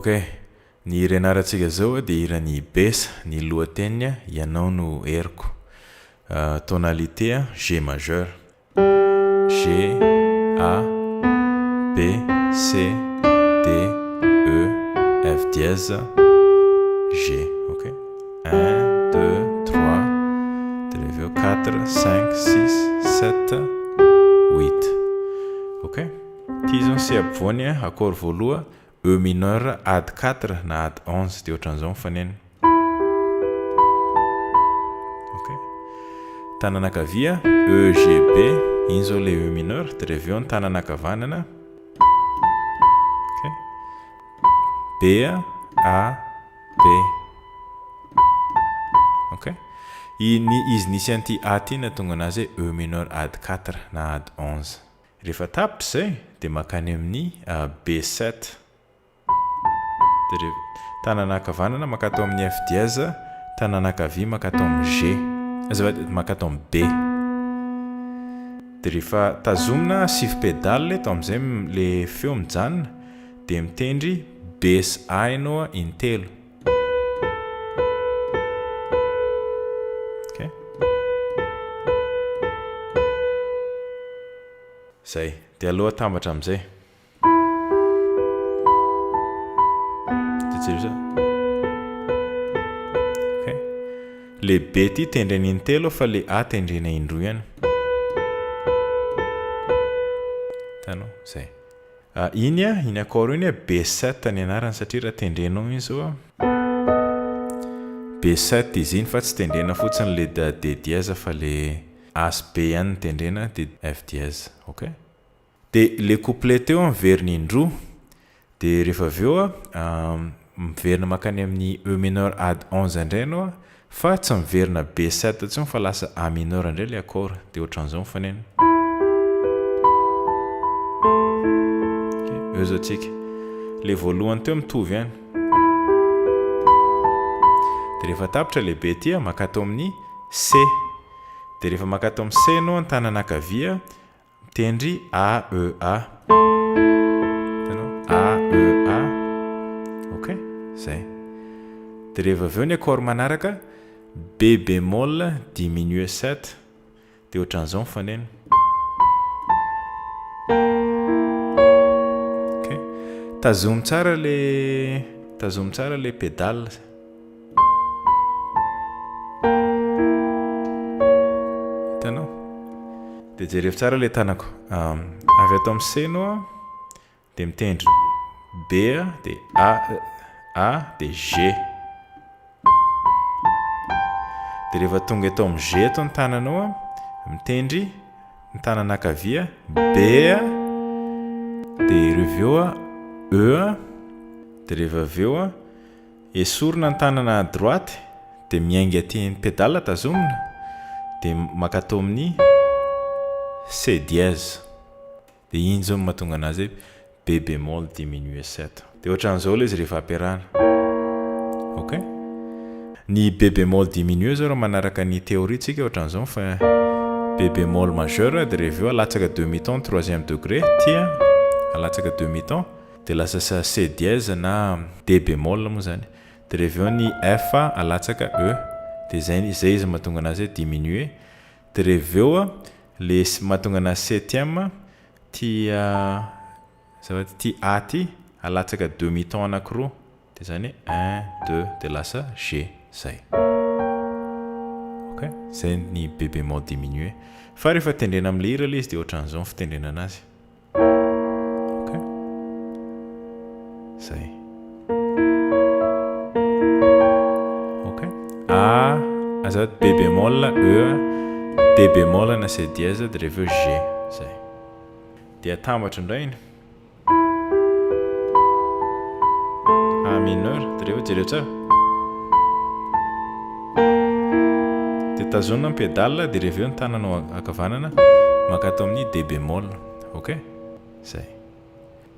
Ok, ny hira ianarantsika zao dia hiran'i Bessa, ny lohateniny Ianao no heriko, tonalité G majeur. G, A, B, C, D, E, F dièse, G, ok, un, deux, trois, dia avy eo quatre, cinq, six, sept, huit, ok, ity izao ny C ampovoany, accord voaloha E mineur add quatre na add 11 dia ohatran'izao ny faneno. Ok. Tanana ankavia E G B, iny izao ilay E mineur, dia avy eo ny tanana ankavanana. Ok. B A B. Ok. Iny izy nisy an'ity A ity nahatonga anazy hoe E mineur add quatre na add 11. Rehefa tapitra izay dia mankany amin'ny B sept. Dia rehefa, tanana ankavanana mankato amin'ny F dièse, tanana ankavia mankato amin'ny G, azafady, mankato amin'ny B. Dia rehefa tazomina sivy pédale eto amin'izay ilay feo mijanona dia mitendry B sy A ianao intelo. Ok. Zay. Dia aleo atambatra amin'izay. Dia jereo tsara. Ok. Le B ty tendrena intelo fa le A tendrena indroa ihany. Hitanao? Zay. Iny a, iny accord iny a, B7 ny anarany satria raha tendrenao iny zao a, B7 izy iny fa tsy tendrena fotsiny le D dièse fa le A sy B ihany no tendrena de F dièse, ok? De le couplet teo miverina indroa, de rehefa avy eo a, miverina mankany amin'ny E mineur add 11 indray ianao a, Fa tsy miverina B sept intsony fa lasa A mineur indray ilay accord dia ohatran'izao ny faneno. Ok, eo izao tsika. Ilay voalohany teo mitovy ihany. Dia rehefa tapitra ilay B ity, maka ato amin'ny C. Dia rehefa maka ato amin'ny C ianao, ny tanana ankavia Mitendry A E A. Hitanao? A E A. Ok? Zay. Dia rehefa avy eo ny accord manaraka, B bémol diminué 7. Dia ohatran'izao ny faneno. Ok? Tazomy tsara le tazomy tsara le pédale. Hitanao? Dia jerevo tsara ilay tanako. Avy ato amin'ny C ianao an, dia mitendry B dia A, A dia G. Dia rehefa tonga eto amin'ny G eto ny tananao an, mitendry ny tanana ankavia B dia ireo avy eo E dia rehefa avy eo Esorina ny tanana à droite dia miainga aty ny pédale tazomina dia mankato amin'ny C dièse dia iny zao no mahatonga anazy hoe B bémol diminué 7 dia ohatran'izao ilay izy rehefa ampiarahana ok ny B bémol diminué zao raha manaraka ny théorie tsika ohatran'izao fa B bémol majeur dia rehefa eo alatsaka demi ton troisième degré ty alatsaka demi ton Dia lasa sa C dièse na D bémol moa zany. Dia rehefa eo ny F alatsaka E. Dia zay izay izy mahatonga anazy hoe diminuer. Dia rehefa eo le mahatonga anazy septième ty azafady ty A ty alatsaka demi ton anakiroa. Dia zany hoe un, deux dia lasa G. Zay. Ok? Zay ny B bémol diminué. Fa rehefa tendrena amin'ilay hira ilay izy dia ohatran'izao ny fitendrena anazy. Ok. Zay. Ok. A, azafady, B bémol, E, D bémol na C dièse, dia rehefa eo G. Zay. Dia atambatra indray iny. A mineur, dia rehefa jereo tsara. Dia tazonina ny pédale, dia rehefa eo ny tananao ankavanana mankato amin'ny D bémol. Ok? Zay.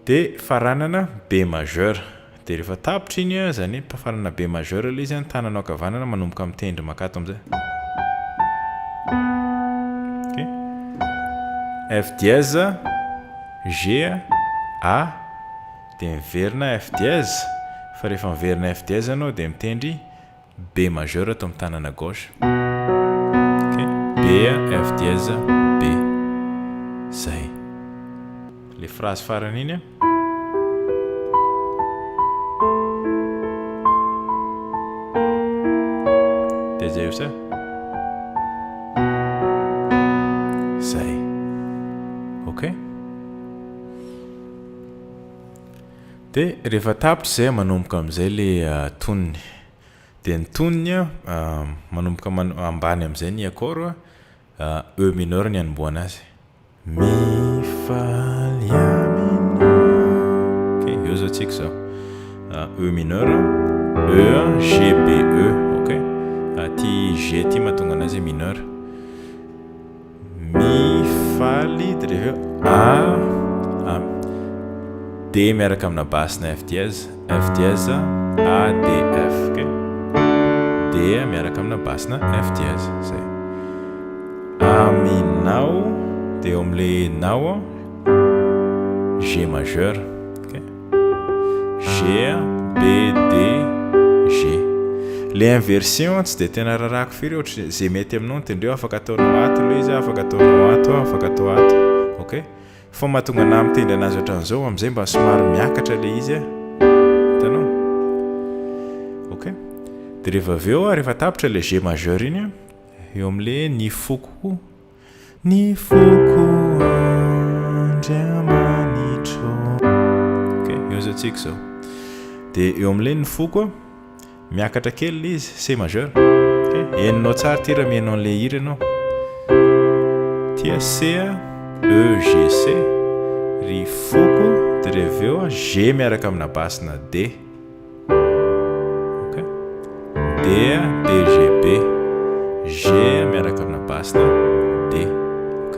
Dia faranana B majeur. Dia rehefa tapitra iny, izany hoe faranana B majeur ilay izy, ny tananao ankavanana manomboka mitendry mankato amin'izay. Ok? F dièse, G, A, dia miverina F dièse. Fa rehefa miverina F dièse ianao dia mitendry B majeur ato amin'ny tanana gauche. Ok, B F dièse B. Zay. Le phrase farany iny. Dia zay sa? Zay. Ok. Dia rehefa tapitra izay manomboka amin'izay le tonony. Dia ny tonony manomboka ambany amin'izay ny accord E mineur ny anombohana azy. Mifaly aminao. Ok, eo zao tsika zao. E mineur, E, G, B, E. Ok, ty G ty mahatonga anazy mineur. Mifaly dia rehefa eo A, A, D miaraka amina basse na F dièse, F dièse, A, D, F, ok? D miaraka amina basse na F dièse, zay. Aminao, dia eo amin'ilay nao, G majeur, ok? G, B, D, G. Le inversion tsy dia tena rarahako firy ohatry ze mety aminao no tendreo, afaka ataonao ato le izy, afaka ataonao ato, afaka atao ato, ok? Fa mahatonga anah mitendry anazy ohatran'izao amizay mba somary miakatra le izy a, hitanao? Ok, de rehefa avy eo rehefa tapitra le G majeur iny a, eo amle ny foko Ny foko Andriamanitro. Ok, eo zao tsika zao. Dia eo amin'ilay ny foko, miakatra kely ilay izy, C majeur. Ok, henonao tsara ity raha mihaino an'ilay hira ianao. Ity a C a, E G C, ry foko, dia rehefa avy eo G miaraka amina basse na D. Ok. D D G B G miaraka amina basse na D. Ok.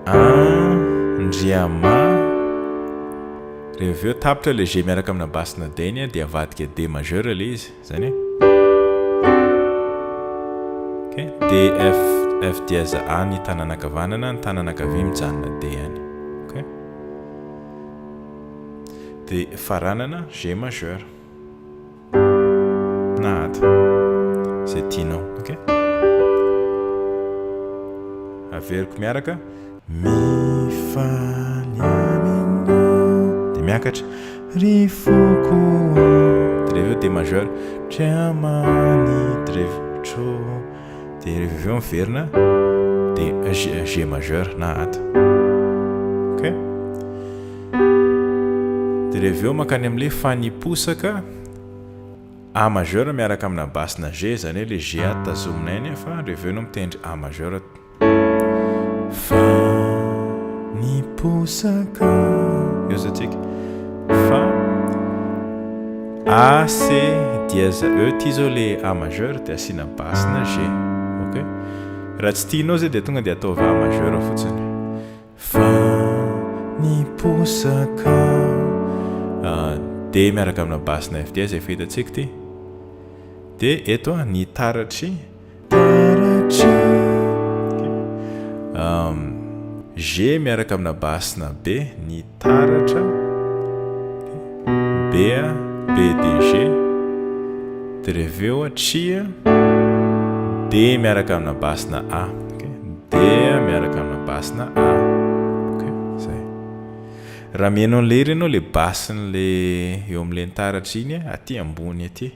Andriama Rehefa avy eo tapitra ilay G miaraka amina basse na D iny dia avadika D majeur ilay izy. Zany hoe. Ok. D F F dièse A ny tanana ankavanana, ny tanana ankavia mijanona D ihany. Ok. Dia faranana G majeur na ato izay tianao, ok? Averiko miaraka. Mifaly aminao. Dia miakatra. Ry foko ô. Dia rehefa eo D majeur. Andriamanitro. Dia rehefa avy eo miverina D G majeur na ato. Ok? Dia rehefa avy eo mankany amin'ilay fa niposaka A majeur miaraka amina basse na G, izany hoe ilay G ato tazomina iny fa rehefa avy eo ianao mitendry A majeur. Fa niposaka eo zao tsika fa A C dièse E ty zao le A majeur dia asiana basse na G ok raha tsy tianao zay dia tonga dia ataovy A majeur fotsiny fa niposaka D miaraka amina basse na F dièse efa hitantsika ity dia eto ny taratry Taratry G miaraka amina basse na B ny taratra B B D G dia rehefa eo tria D miaraka amina basse na A D miaraka amina basse na A ok zay raha mihaino an'ilay hira ianao le basse-n'le eo amin'ilay taratra iny aty ambony aty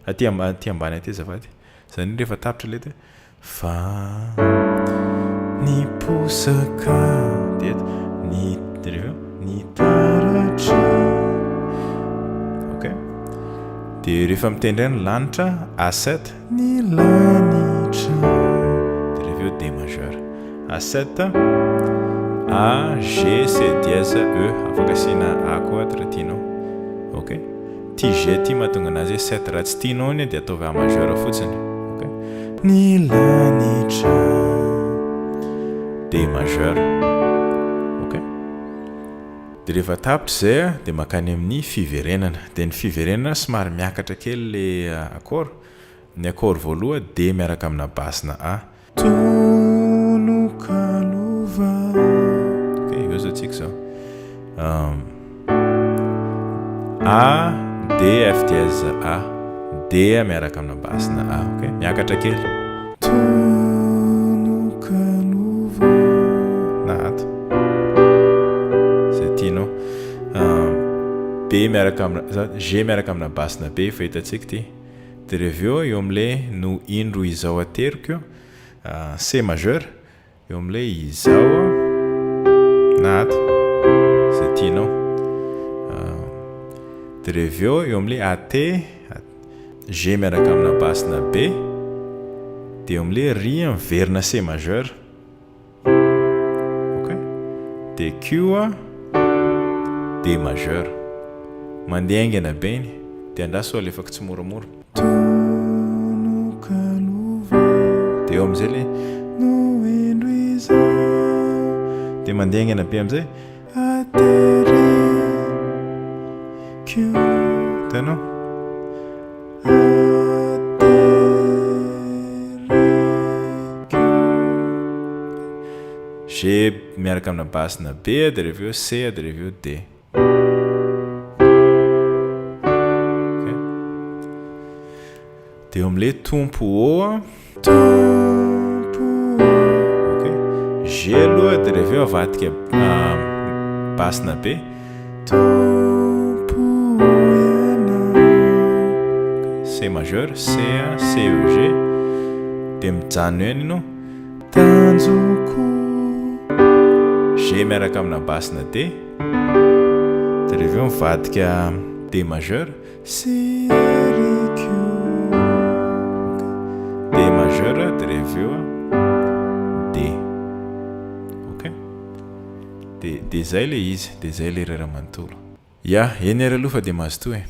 Aty ambany aty ambany aty azafady. Zany hoe rehefa tapitra ilay dia fa niposaka dia eto ny dia rehefa eo ny taratra. Ok. Dia rehefa mitendry ny lanitra A7 ny lanitra dia rehefa eo D majeur. A7 A G C dièse E afaka asiana A koa ato raha tianao. Ok. Ty G ty mahatonga anazy hoe 7 raha tsy tianao iny dia ataovy A majeur fotsiny ok. Ny lanitra D majeur ok. Dia rehefa tapitra izay dia mankany amin'ny fiverenana. Dia ny fiverenana somary miakatra kely le accord. Ny accord voaloha D miaraka amina basse na A. Tononkalo va. Ok, eo zao tsika zao. A, D, D F dièse A, D miaraka amina basse-na A, ok? Miakatra kely. Tonokalova. Na ato. Izay tianao. B miaraka amina, G miaraka amina basse-na B efa hitantsika ity. Dia rehefa avy eo, eo amin'ilay no indro izao ateriko, C majeur. Eo amin'ilay izao na ato, izay tianao. Dia rehefa avy eo, eo amin'ilay AT, G miaraka amina basse na B, dia eo amin'ilay ry miverina C majeur. Ok? Dia Q, D majeur. Mandeha haingana be iny, dia andraso alefako tsimoramora. Tonokalova. Dia eo amin'izay ilay no indro izao. Dia mandeha haingana be amin'izay. Ateriko. Hitanao? Ateriko. G miaraka amina basse na B dia rehefa eo C dia rehefa eo D. Dia eo amin'ilay Tompo ô a. Tompo ô. Ok. G aloha dia rehefa eo avadika basse na B. Tompo ô ianao. C majeur, C A, C E G. Dia mijanona eo ihany ianao. Tanjoko. G miaraka amina basse na D. Dia rehefa eo mivadika D majeur. C R Q. D majeur dia rehefa eo D. Ok. Dia dia izay ilay izy, dia izay ilay hira manontolo. Ya, eny ary aloha fa dia mazotoa e.